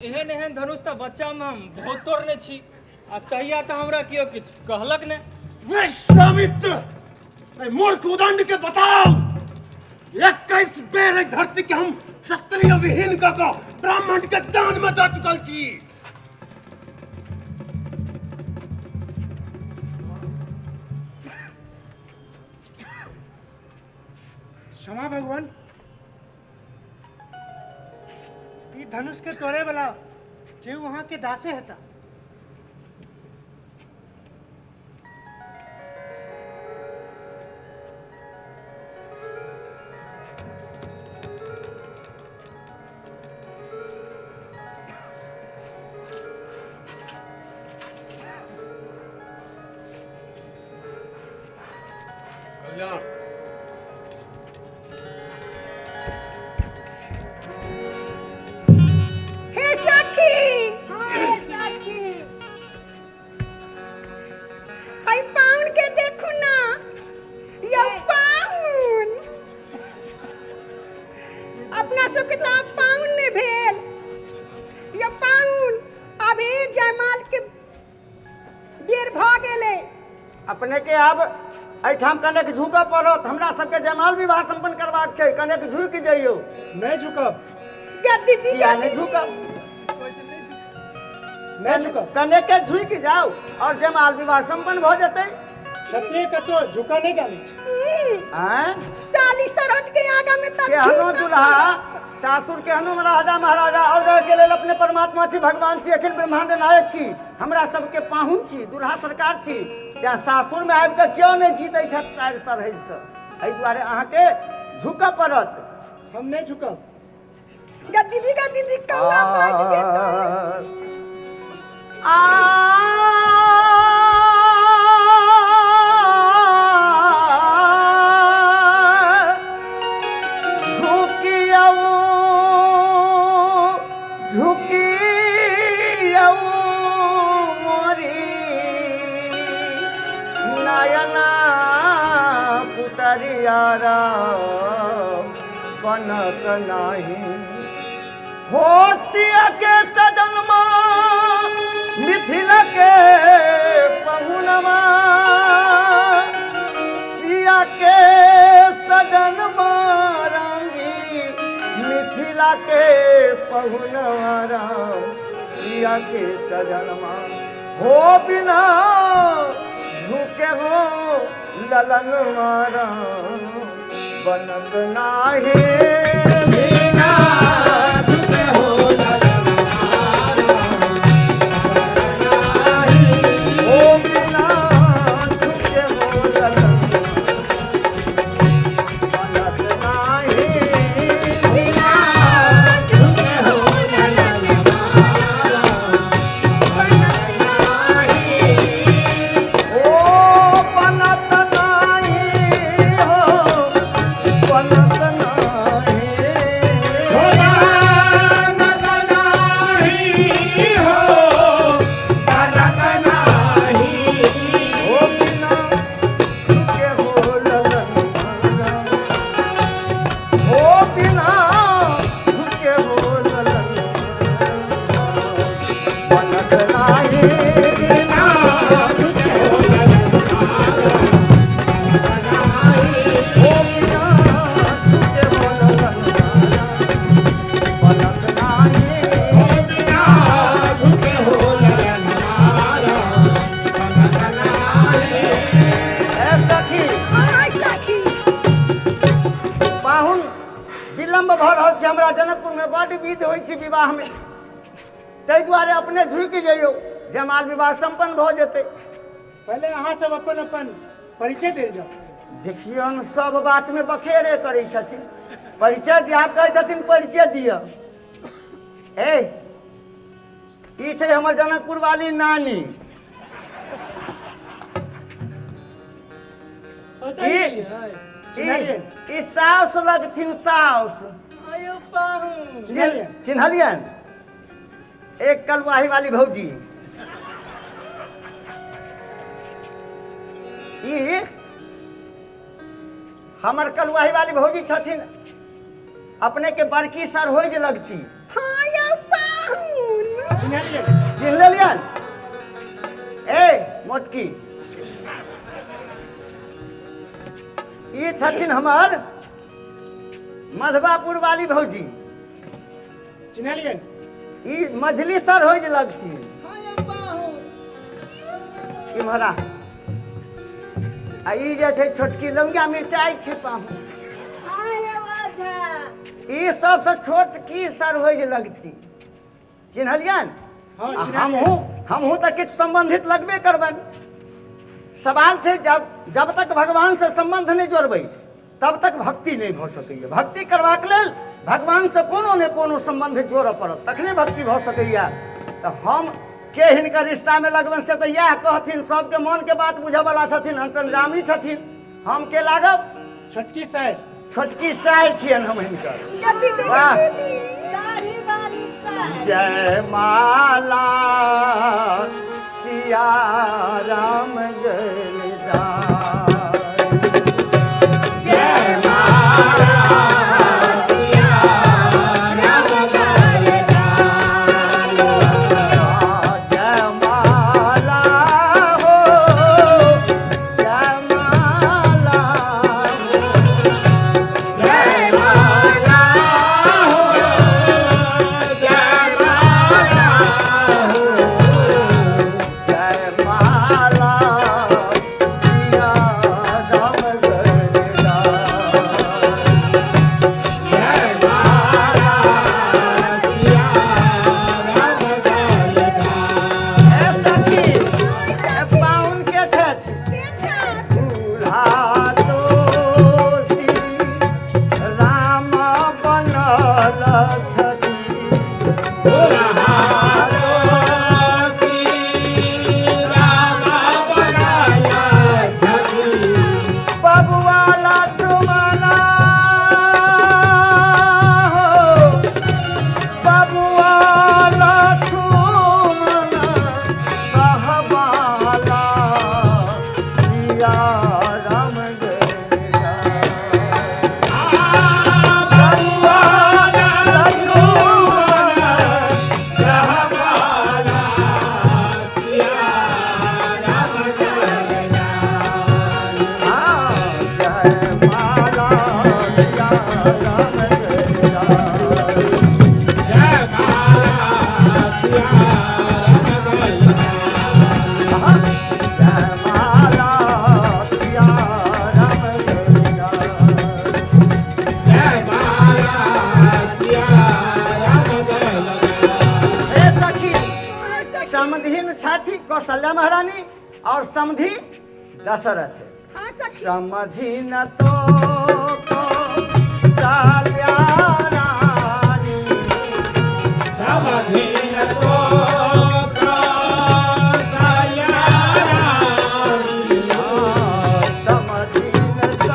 एहन एहन धनुष तऽ बच्चामे हम बहुत तोड़ने छी आ तहिया तऽ हमरा केओ किछु कहलक नहि। विश्वामित्र, एहि मूर्ख उदंड के बताओ, 21 बेर एहि धरती के हम क्षत्रिय विहीन कऽ कऽ ब्राह्मण के दान में दऽ चुकल छी। क्षमा भगवान, ई धनुष के तोड़े वाला केहू अहाँ के दासे हेता। कल्याण। हे सखी, हाँ सखी, हई पाहुन के देखू ना यौ पाहुन, अपना सबके तऽ आब पाहुन नहि भेल यौ पाहुन। अभी जयमाल के बेर भऽ गेलै। अपने के आब एहिठाम कनेक झुकऽ पड़त, हमरा सबके जयमाल विवाह संपन्न करबाक छै, कनेक झुकि जइयौ। नहि झुकब। गे दीदी। किया नहि झुकब? नहि झुकब। कनेके झुकि जाउ और जयमाल विवाह संपन्न भऽ जेतै। क्षत्रिय कतौ झुका नहि जानै छै। आँय? साली सरहद के आगा में तऽ केहनो झुकऽ दुल्हा पड़त। सासुर केहनो राजा महाराजा और जगह के लेल अपने परमात्मा छी, भगवान छी, अखिल ब्रह्मांड नायक छी, हमरा सबके पाहुन छी, दुल्हा सरकार छी, तेँ सासुर में आबि कऽ क्यों नहि जीतै छथि सारि सरहैसँ? एहि दुआरे अहाँके झुकऽ पड़त। हम नहि झुकब। गे दीदी, गे दीदी, कौआ बाजि जेतै। आ झुकियौ झुकियौ मोरी नयना पुतरिया राम बनत नाही होशिया के सजनमा, मिथिला के पहुनमा, सिया के सजनमा रानी, मिथिला के पहुनमा राम, सिया के सजनमा हो बिना झुके हो ललन राम बनत नाही, बिना झुके हो ललन हो, बिना झुके हो ललन बनत नाही, बिना झुके हो ललन ओ बनत नाही हो, बनत नाही हो बनत नाही हो, बनत नाही। ओ बिना झुके हो ललन, ओ बिना झुके हो ललन बनत नाही, बिना झुके हो ललन, ओ बिना झुके हो ललन बनत नाही, हो बिना झुके हो ललन बनत नाही। ए सखी। हाँ सखी। पाहुन, विलम्ब भऽ रहल छै, हमरा जनकपुर में बड्ड विध होइ छै विवाह में, ताहि दुआरे अपने झुकि जइयौ, जयमाल विवाह संपन्न भऽ जेतै। पहिले अहाँ सब अपन अपन परिचय देल जाओ। देखियौन, सब बात में बखेरे करै छथिन, परिचय दिया कहै छथिन, परिचय दिअ। ए ई छै हमर जनकपुर वाली नानी। ई ई साउस लगथिन, साउस। आयो पाहुन। चिन्हलियनि? चिन्हलियनि? एक कलुआही वाली भौजी। ई हमर कलुआही वाली भौजी छथिन, अपने के बड़की सर होइ जे लगती। हाँ यौ पाहुन। चिन्हलियै। चिन्ह लेलियनि? ए मोटकी, ई छथिन हमर मधवापुर वाली भौजी। चिन्हलियनि। ई मझली सर होइ जे लगथिन। इम्हरा आ ई जे छै छोटकी लौंगिया मिरचाइ छै पाहुन। ई सबसँ छोटकी सर होइ जे लगती। चिन्हलियनि? हँ, आ चिन्हलियनि। हमहूँ तऽ किछु सम्बन्धित लगबे करबनि। सवाल छै जब जब तक भगवानसँ सम्बन्ध नहि जोड़बै तब तक भक्ति नहि भऽ सकैए। भक्ति करबाक लेल भगवानसँ कोनो ने कोनो सम्बन्ध जोड़ऽ पड़त, तखने भक्ति भऽ सकैए। तऽ हम के हिनकर रिश्तामे लगबनि से तऽ इएह कहथिन, सबके मनके बात बुझऽवला छथिन, अंतर्यामी छथिन। हम के लागब? छोटकी साइड। छोटकी साइड छियनि हम हिनकर। वाह। जय माला सिया राम गिरधारी। जय माला सिया राम गिरधारी। जय माला हो, जय माला हो, जय माला हो, जय माला हो, जय माला सिया राम गिरधारी। जय माला सिया राम गिरधारी। ए सखी, ए पाहुन के छथि? दूल्हा तो श्री राम बनल छथि। दूल्हा तो श्री राम बनल छथि। बबुआ लक्ष्मण हो, बबुआ लक्ष्मण सहबाला सिया राम बबुआ लक्ष्मण सहबाला सिया राम जय माला सिया राम जय। जय माला सिया राम हे सखी, समधिन छथि कौशल्या महारानी और समधि दशरथ। हाँ सखी। समधिन तो कौशल्या रानी। समधीन तो कौशल्या रानी। समधिन तो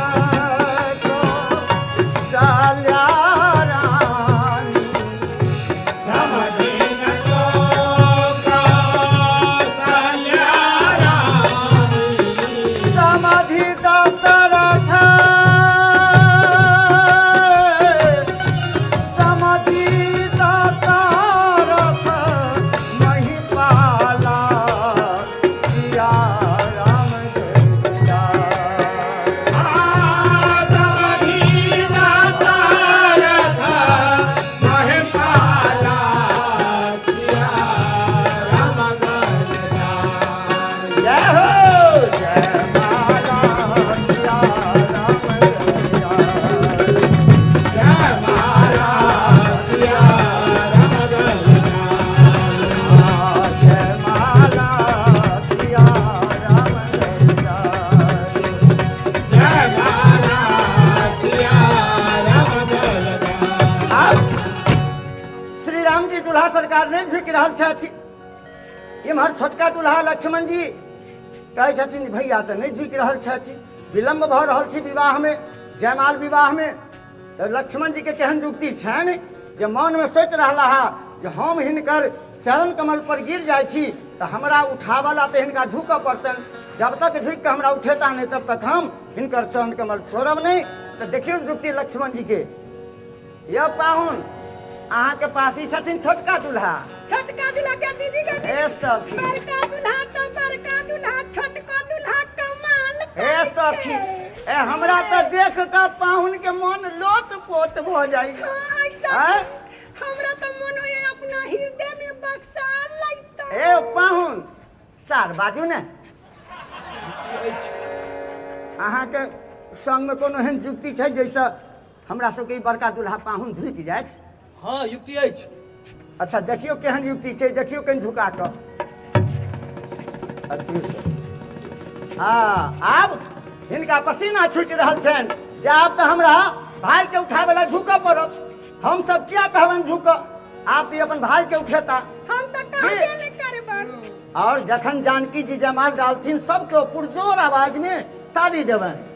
कौशल्या रानी। समधीन तो कौशल्या रानी। समाधि दशरथ, समाधि दशरथ महिपाला सिया राम समधीन दशरथ महिपाला सिया राम गिरधारी। जय हो, जय माला सिया राम जय माला सिया राम गिरधारी। जय माला सिया राम जय माला सिया राम गिरधारी। आब श्री राम जी दुल्हा सरकार नहि झुकि रहल छथि। इम्हर छोटका दुल्हा लक्ष्मण जी कहै छथिन, भैया तऽ नहि झुकि रहल छथि, विलम्ब भऽ रहल छै विवाहमे, जयमाल विवाहमे। तऽ लक्ष्मण जी के केहन युक्ति छनि जे मनमे सोचि रहला है जे हम हिनकर चरण कमल पर गिर जाइ छी तऽ हमरा उठाबऽ ला तऽ हिनका झुकऽ पड़तनि। जब तक झुकि कऽ हमरा उठेता नहि तब तक हम हिनकर चरण कमल छोड़ब नहि। तऽ देखियौ युक्ति लक्ष्मण जी के। यौ पाहुन, अहाँके पास ई छथिन छोटका दुल्हा। छोटका दुल्हा गे दीदी गे। हे सखी। बड़का दुल्हा तो बड़का दुल्हा, छोटका दुल्हा कमाल हे करै सखी, छै। ए हमरा तऽ देख कऽ पाहुन के मन लोट पोट भऽ जाइ। हाँ, सखी। आँय? हमरा तऽ मन होइए अपना हृदय में बसा लैता। ए पाहुन सार, बाजू ने, अहाँके संगमे कोनो एहन युक्ति छै जाहिसँ हमरा सबके ई बड़का दुल्हा पाहुन झुकि जायत? हँ, युक्ति अछि। अच्छा, देखियौ केहन युक्ति छै, देखियौ कनि झुका कऽ। अथी से। हँ, आब हिनका पसीना छूटि रहल छनि जे आब तऽ हमरा भाइके उठाबै लए झुकऽ पड़त। हमसब किया कहबनि झुकऽ? आब तऽ ई अपन भाइके उठेता। हम तऽ कहबे नहि करबनि। और जखन जानकी जी जयमाल डालथिन, सबके पुरजोर आवाज में ताली देबनि।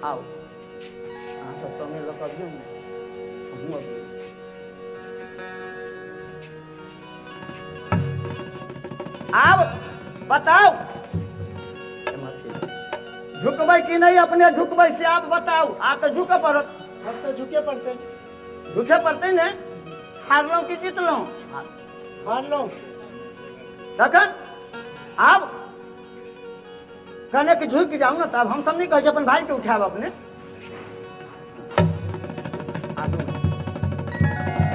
आउ, अहाँ सब संगे लऽ कऽ अबियौ ने, हमहूँ अबियौ। आब बताउ, एम्हर चलि। झुकबै कि नहि अपने झुकबै से आब बताउ। आब तऽ झुकऽ पड़त। हम तऽ झुके पड़तै। झुके पड़तै ने? हारलहुँ कि जीतलहुँ? हारलहुँ। तखन आब कनेक झुकि जाउ ने। तब हमसब नहि कहै छी, अपन भाइके उठायब अपने। आगू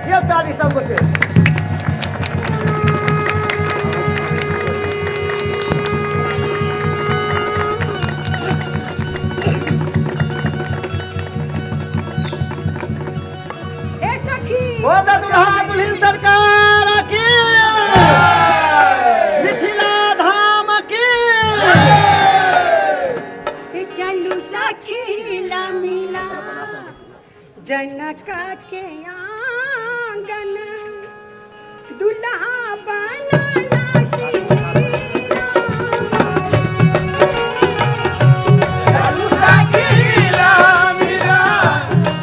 दियौ ताली सब गोटे। हे सखी। बोल दे दुल्हा दुल्हिन सरकार की, मिथिला धाम की। चलू सखी हिला मिला जनका के आंगन, दुल्हा बनाना सीरा। चलू सखी मिला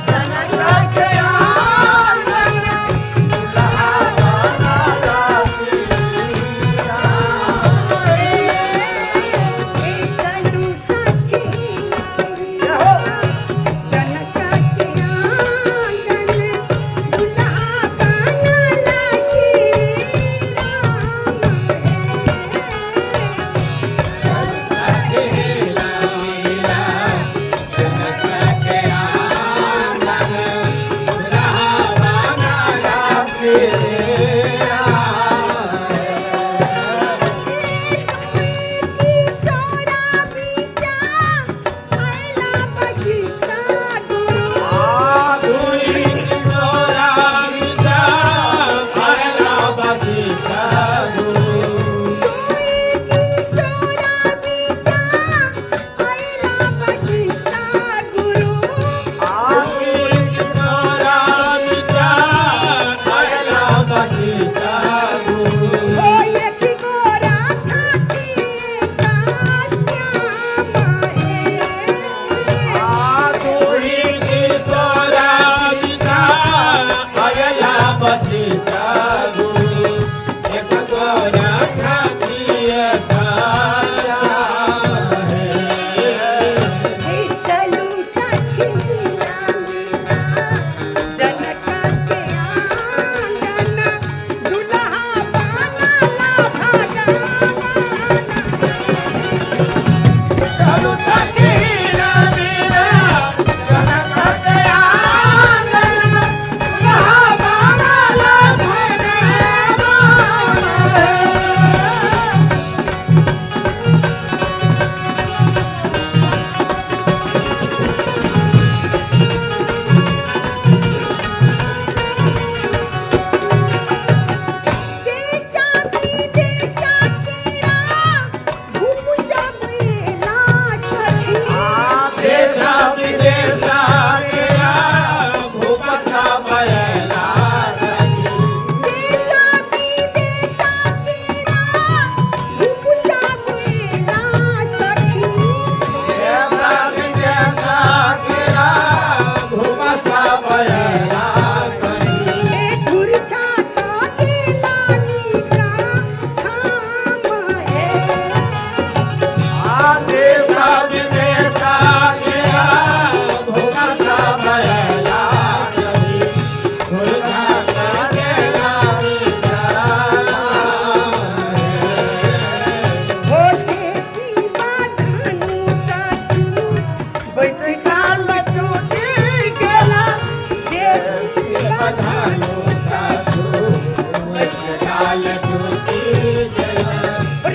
जनका के आंगन, दुल्हा बनाना सीरा। चलू सखी जय हो। जनका के आंगन, दुल्हा बनाना सीरा।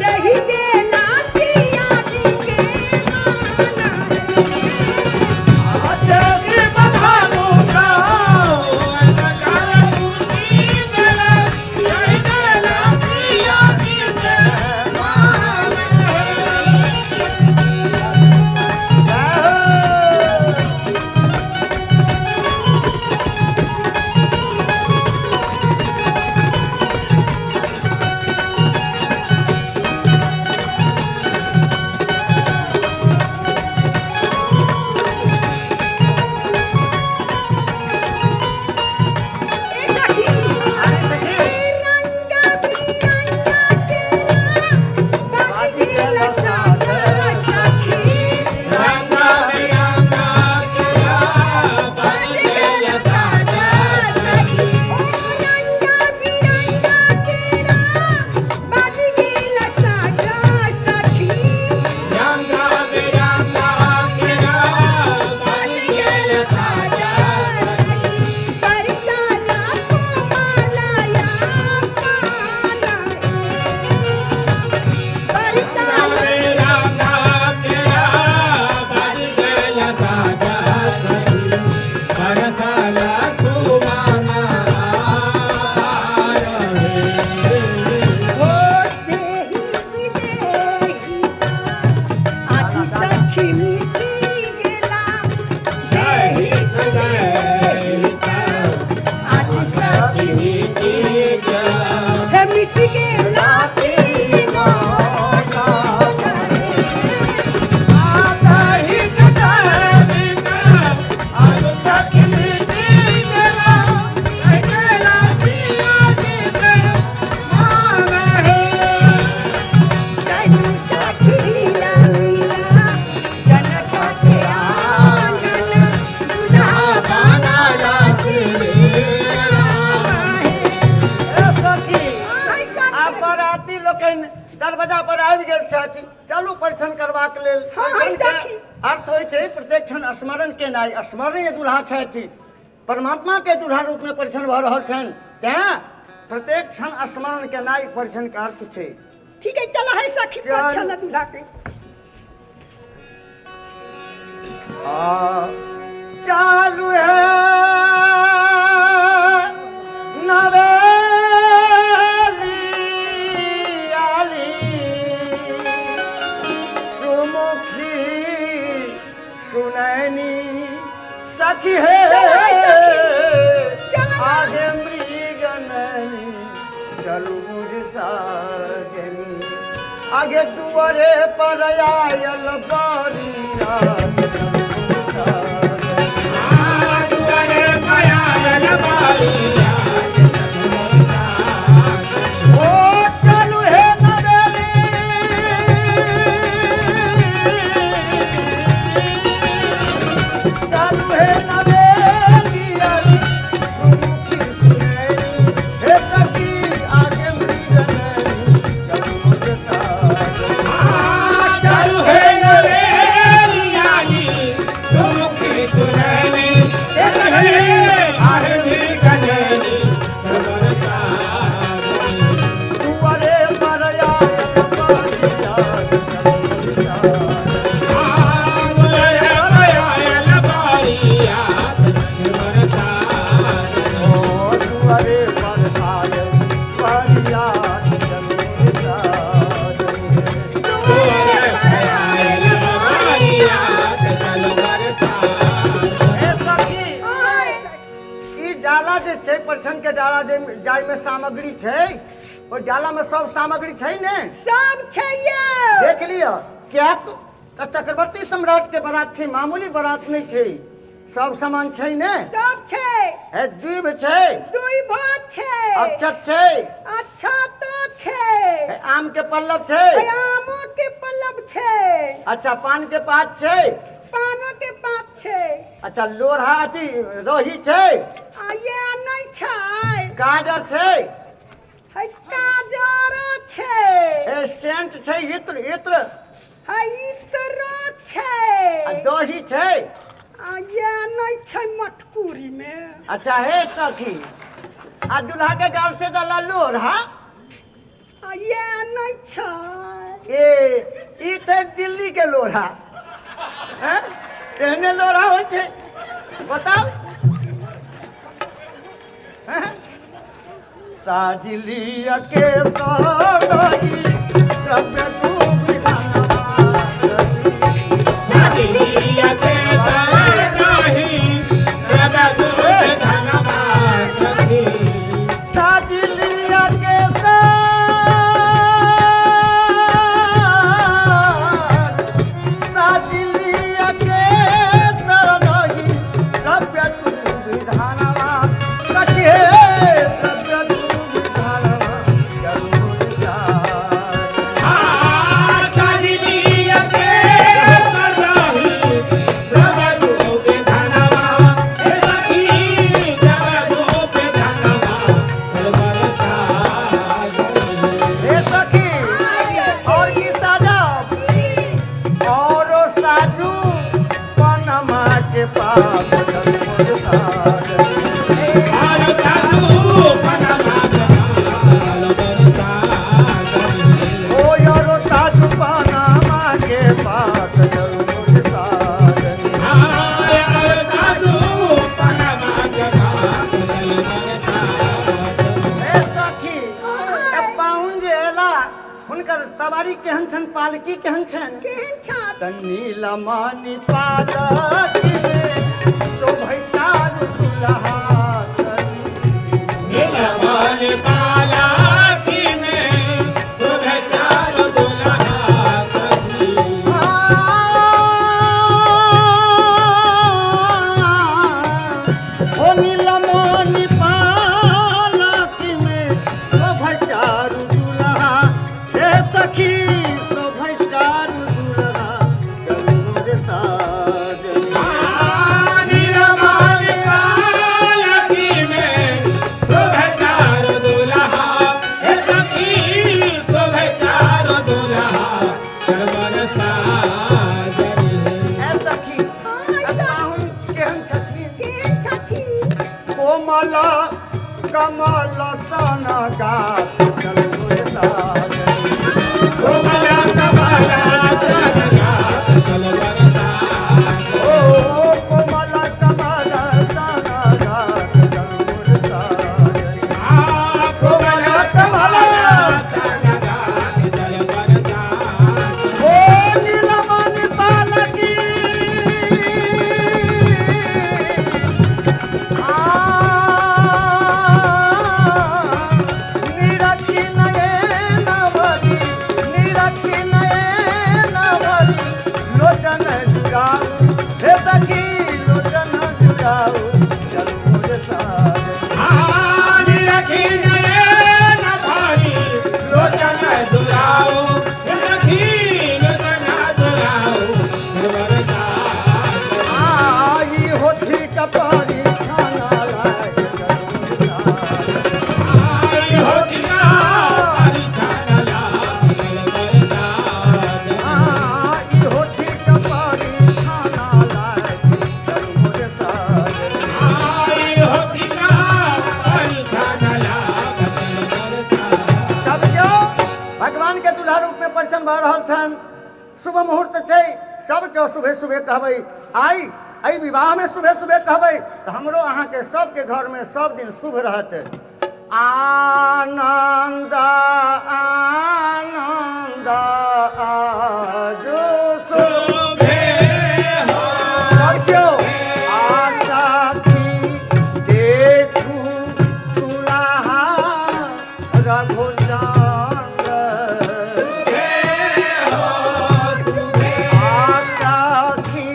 रही गेला सिया जी के माना ए सखी अरे सखी रंगा बिरंगा केरा बाजी गेला साजा सखी बाजी गेला साजा सखी ओ रंगा बिरंगा केरा बाजी गेला साजा सखी बाजी गेला साजा सखी बरसाला कोमालाया पाना बरसाला देही विदेही आखी सखी मिटी गेला देही विदेही आखी सखी हे मिटी गेला तीनों चलू सखी लीला जनक के आंगन दुल्हा बनारसी राम है। ए सखी हाय सखी। आब बाराती लोकनि दरवाजा पर आबि गेल छथि, चलू परिछन करबाक लेल। हाँ, हाँ, परिछन के सखी। अर्थ होइ छै प्रत्येक क्षण स्मरण केनाइ। स्मरणीय दुल्हा छथि, परमात्मा के दुल्हा रूप में परिछन भऽ रहल छनि, तेँ प्रत्येक क्षण स्मरण केनाइ परिछन के अर्थ छै। ठीक है, चलो है सखी, चल। चल दूल्हा के। आ चालू है नवेली आली सुमुखी सुनैनी सखी हे चलो है सखी, चलो ना। आगे मृगनैनी चलू बुझ साजनी आगे दुआरे पर आयल बरिया ओ चलू हे नवेली चालू हे नवेली आई सुमुखी सुनैनी हे सखी आगे मृगनैनी चलू मुझ साजनी। चालू है नवेली आली सुमुखी सुनैनी हे सखी आहे मृगनैनी दुआरे पर आयल बरिया चलू मुझ साजनी। ओ दुआरे पर आयल बरिया चलू मुझ साजनी। हे सखी हाय ई डाला जे छै परिछन के डाला जे जाहिमे सामग्री छै, ओहि डाला में सब सामग्री छै ने? सब छै ये। देख लिअ, किएक तऽ चक्रवर्ती सम्राट के बारात छै, मामूली बारात नहि छै। सब सामान छै ने? सब छै। हे दीप छै? दुई भात छै। अक्षत छै? अच्छा तो छै। हे आम के पल्लव छै? आमो के पल्लव छै। अच्छा पान के पात छै? पानो के पात छै। अच्छा लोढ़ा अथी रही छै? आ ये नहि छै। गाजर छै? है गाजरो छै। हे सेंट छै, इत्र इत्र? है इतरो छै। आ दही छै? आ ये नहि छै मटकुरी में। अच्छा हे सखी, आ दुल्हा के गाल से दला लोढ़ा? आ ये नहि छै। ए ई छै दिल्ली के लोढ़ा। हैं, एहने लोढ़ा होइ छै? बताउ। हैं? साजली के सही द्रव्य तू साजलिया के साजलिया के सरनही द्रव्य तू विधानवा सखी हे, द्रव्य तू विधानवा जरूर साज। हे सखी, और की साजब? और साजू पनमा के पाप जरूर साज। ओ यारो साजू पनमा के पाप जरूर साज। हे सखी, ए पाहुन जे एला, हुनकर सवारी केहन छनि, पालकी केहन छनि? केहन छथि? त नीलमणि पालकी में शोभै चारु दुल्हा सखी। ओ नीलमणि पालकी में शोभै चारु दुल्हा, हे सखी, शोभै चारु दुल्हा चलू रे साजनी। हे सखी, पाहुन केहन छथिन? केहन छथिन? कोमल कमल सन गात चलू रे साजनी। ओ कोमल कमल सन गात चलू रे साजनी। कोमल कमल, ओ नीलमणि पालकी आ निरखी नयन भरी, निरखी नयन भरी लोचन जुड़ाऊ, हे सखी, लोचन जुड़ाऊ चलू रे साजनी। आई होथी कपारी खाना लाग चलू रे साजनी। आई होथी कपारी खाना लाग चलू रे साजनी। सब केओ भगवान के दुल्हा रूप में परिचन भऽ रहल छनि। शुभ मुहूर्त छै। सब केओ सुबह सुबह कहबै, आइ एहि विवाह में सुबह सुबह कहबै तऽ हमरो अहाँके सबके घर में सब दिन शुभ रहत। आनन्द आनन्द आजु सब केओ आशा की देखू दुल्हा रघुचंद्र, आशा की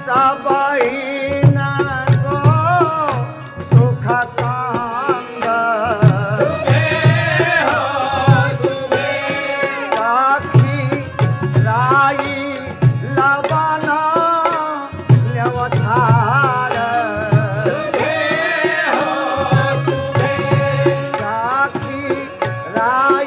सबई न गो सुख कांद, साखी राई लबन न्यवछार, साखी राई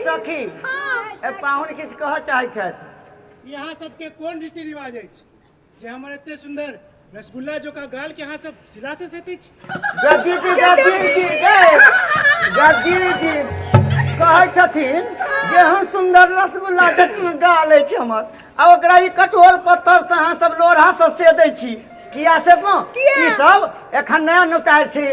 सखी, हाँ। ए पाहुन किछु कहऽ चाहै छथि। यहाँ सबके कोन रीति रिवाज अछि जे हमर एते सुंदर रसगुल्ला जोका गाल के अहाँ सब सिला से सेतै छी? गदीदी गदीदी गे गदीदी कहै छथिन जे हम सुंदर रसगुल्ला जखन गाल अछि हमर आ ओकरा ई कठोर पत्थर से अहाँ सब लोढ़ा से सेदै छी। किया सेदलहुँ? किया? ई सब एखन नया नुकायल छी,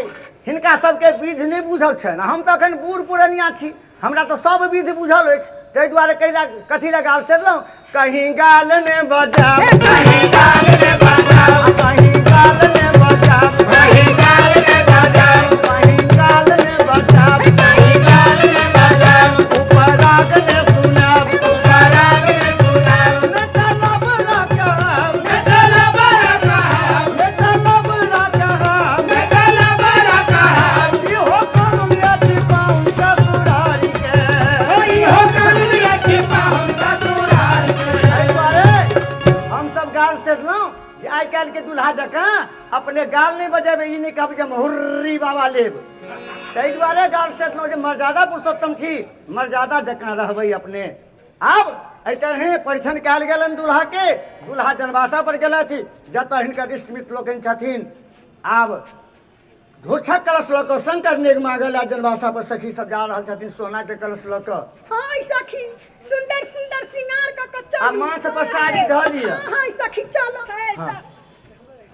हिनका सबके विधि नहि बुझल छनि। हम तऽ एखन बूढ़ पुरनिया छी, हमरा तऽ सब विधि बुझल अछि, ताहि दुआरे कहिला कथी लए गाल सेदलहुँ? कहीं गाल ने बजाब, कहीं गाल ने बजाब, कहीं गाल ने बजाब, कहीं गाल ने बजाब, कहीं गाल ने बजाब, कहीं गाल ने बजाब, उपराग ने सुनाब, उपराग ने सुनाब, ने तलब रकब, ने तलब रकब, ने तलब रकब, ने तलब रकब, इहो करुण अछि पाहुन ससुरारि के, इहो करुण अछि पाहुन ससुरारि के। एहि दुआरे हमसब गाल सेदलहुँ जे आइ काल्हि के दुल्हा जकाँ अपने गाल नहि बजेबै, ई नहि कहबै जे हम हुर्री बाबा लेब। ताहि दुआरे गाल सेदलहुँ जे मर्यादा पुरुषोत्तम छी, मर्यादा जकाँ रहबै अपने। आब एहि तरहे परिछन कयल गेलनि दुल्हा के। दुल्हा जनवासा पर गेलथि जतऽ हिनकर इष्टमित्र लोकनि छथिन। आब धुरछक कलश लऽ कऽ शंकर नेग मांगल आ जनवासा पर सखी सब जा रहल छथिन सोना के कलश लऽ कऽ। हाँ सखी, सुंदर सुंदर सिंगार कऽ कऽ चलू। आ माथ पर साड़ी धऽ लिअ। हाँ, हाँ सखी चलो।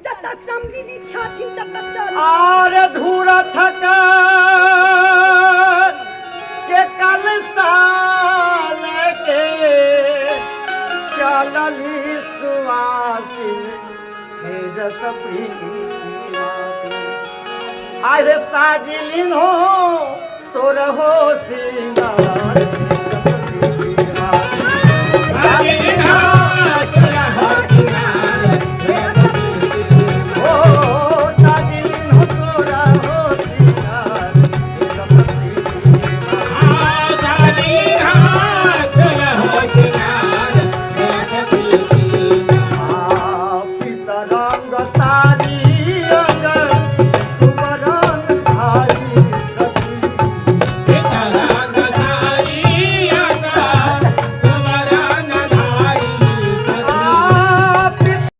जतऽ समधी जी छथिन ततऽ चलू। आर धुरछक के कलशा लेके चलली सुवासिन हे रस प्रीति आरे साजलिन हो सोर हो सिंगार।